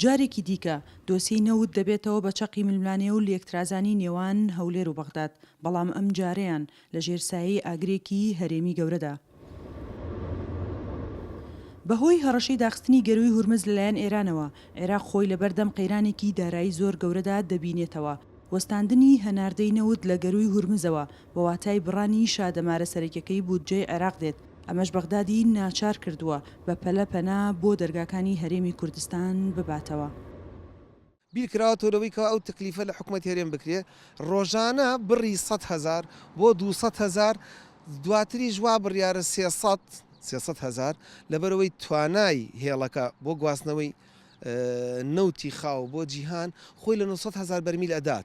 جارێکی دیکە دۆسیەی نەوت دەبێتەوە بە چەقی ململانێ و لێکترازانی نێوان هەولێر و بەغداد، بەڵام ئەمجارەیان لەژێر سایەی ئاگرێکی هەرێمی گەورەدا. بەهۆی هەڕەشەی داخستنی گەرووی هورمز لەلایەن ئێرانەوە، عێراق خۆی لەبەردەم قەیرانێکی دارایی زۆر گەورەدا دەبینێتەوە. وەستاندنی هەناردەی نەوت لە گەرووی هورمزەوە بە واتای بڕانی شادەمارە سەرەکیەکەی بودجەی عێراق دێت، ئەمەش بەغدادی ناچار کردووە بە پەلە پەنا بۆ دەرگاکانی هەرێمی کوردستان بباتەوە. بیر کراوەتەوە لەوەی کەوا ئەو تەکلیفە لە حکومەتی هەرێم بکرێ ڕۆژانە بڕی 100 هەزار بۆ 200 هەزار، دواتریش وا بڕیارە 300، 300 هەزار، لەبەرئەوەی توانای هێڵەکە بۆ گواستنەوەی نەوتی خاو بۆ جیهان خۆی لە 900 هەزار بەرمیل ئەدات.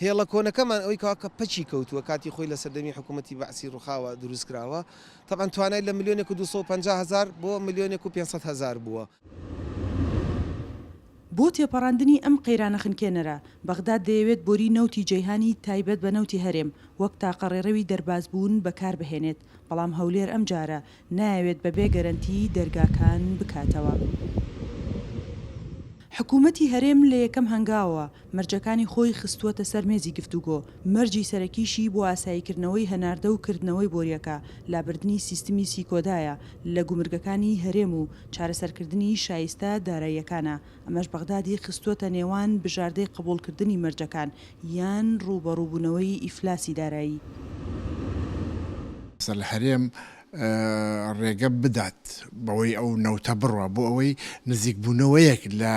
هێڵە کۆنەکەمان ئەوەی کەوا کە پەکی کەوتووە کاتی خۆی لە سەردەمی حکوومەتی بەعسی ڕووخاوە دروست کراوە، تەبعەن توانای لە ملیۆنێک و 250 هەزار بۆ ملیۆنێک و 500 هەزار بووە. بۆ تێپەڕاندنی ئەم قەیرانە خنکێنەرە، بەغداد دەیەوێت بۆری نەوتی جەیهانی تایبەت بە نەوتی هەرێم وەک تاقە ڕێڕەوی دەربازبوون بەکاربهێنێت، بەڵام هەولێر ئەمجارە نایەوێت بەبێ گەرەنتی دەرگاکان بکاتەوە. حکوومەتی هەرێم لە یەکەم هەنگاوەوە مەرجەکانی خۆی خستووەتە سەر مێزی گفتوگۆ، مەرجی سەرەکیشی بۆ ئاساییکردنەوەی هەناردە و کردنەوەی بۆرییەکە، لابردنی سیستمی سیکۆدایە لە گومرگەکانی هەرێم و چارەسەرکردنی شایستە داراییەکانە، ئەمەش بەغدادی خستووەتە نێوان بژاردەی قبوڵکردنی مەرجەکان یان ڕووبەڕووبوونەوەی ئیفلاسی دارایی. لە هەرێم ڕێگە بدات بەوەی ئەو نەوتە بڕوا بۆ ئەوەی نزیکبوونەوەیەک لە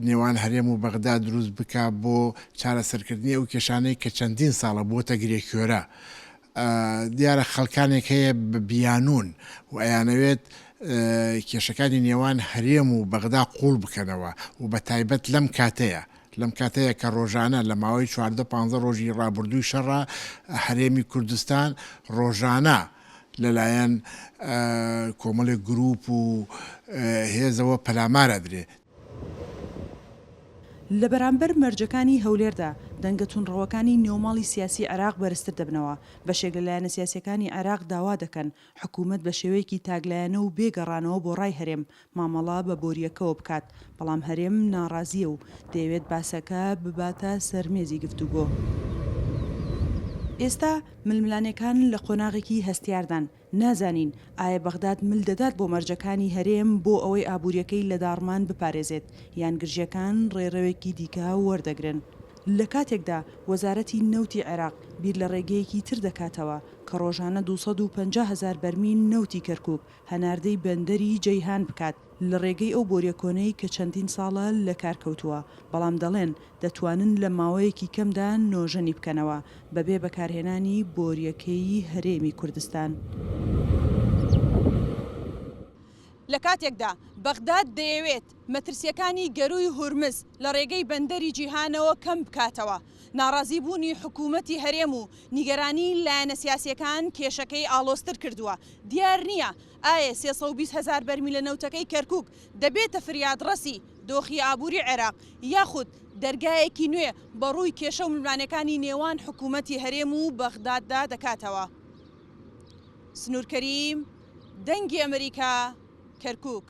نێوان هەرێم و بەغدا دروست بکا بۆ چارەسەرکردنی ئەو کێشانەی کە چەندین ساڵە بووەتە گرێکوێرە. دیارە خەڵکانێک هەیە بە بیانوون و ئەیانەوێت کێشەکانی نێوان هەرێم و بەغدا قووڵ بکەنەوە و بە تایبەت لەم کاتەیە لەم کاتەیە کە ڕۆژانە لە ماوەی 14 پانزە ڕۆژی ڕابردووی شەڕا هەرێمی کوردستان ڕۆژانە لەلایەن کۆمەڵێک گروپ و هێزەوە پەلامار ئەدرێ. لە بەرامبەر مەرجەکانی هەولێردا، دەنگە توندڕەوەکانی نێوماڵی سیاسی عێراق بەرزتر دەبنەوە، بەشێک لە لایەنە سیاسییەکانی عێراق داوا دەکەن حکومەت بە شێوەیەکی تاکلایەنە و بێ گەڕانەوە بۆ ڕای هەرێم مامەڵە بە بۆرییەکەوە بکات، بەڵام هەرێم ناڕازییە و دەیەوێت باسەکە بباتە سەر مێزی گفتوگۆ. ئێستا ململانێکان لە قۆناغێکی هەستیاردان، نازانین ئایا بەغداد مل دەدات بۆ مەرجەکانی هەرێم بۆ ئەوەی ئابوورییەکەی لە داڕمان بپارێزێت، یان گرژییەکان ڕێڕەوێکی دیکە وەردەگرن. لە کاتێکدا وەزارەتی نەوتی عێراق بیر لە ڕێگەیەکی تر دەکاتەوە کە ڕۆژانە 250 هەزار بەرمیل نەوتی کەرکووک هەناردەی بەندەری جەیهان بکات لە ڕێگەی ئەو بۆریە کۆنەی کە چەندین ساڵە لە کار کەوتووە، بەڵام دەڵێن دەتوانن لە ماوەیەکی کەمدا نۆژەنی بکەنەوە بەبێ بەکارهێنانی بۆریەکەی هەرێمی کوردستان. لە کاتێکدا بەغداد دەیەوێت مەترسییەکانی گەرووی هورمز لە ڕێگەی بەندەری جیهانەوە کەم بکاتەوە، ناڕازیبوونی حکوومەتی هەرێم و نیگەرانی لایەنە سیاسییەکان کێشەکەی ئاڵۆزتر کردووە. دیار نییە ئایا 320 هەزار بەرمیلە نەوتەکەی کەرکووک دەبێتە فریادڕەسی دۆخی ئابووری عێراق یاخود دەرگایەکی نوێ بە ڕووی کێشە و ململانێکانی نێوان حکوومەتی هەرێم و بەغداددا دەکاتەوە. سنوور کەریم، دەنگی ئەمریکا، کەرکووک.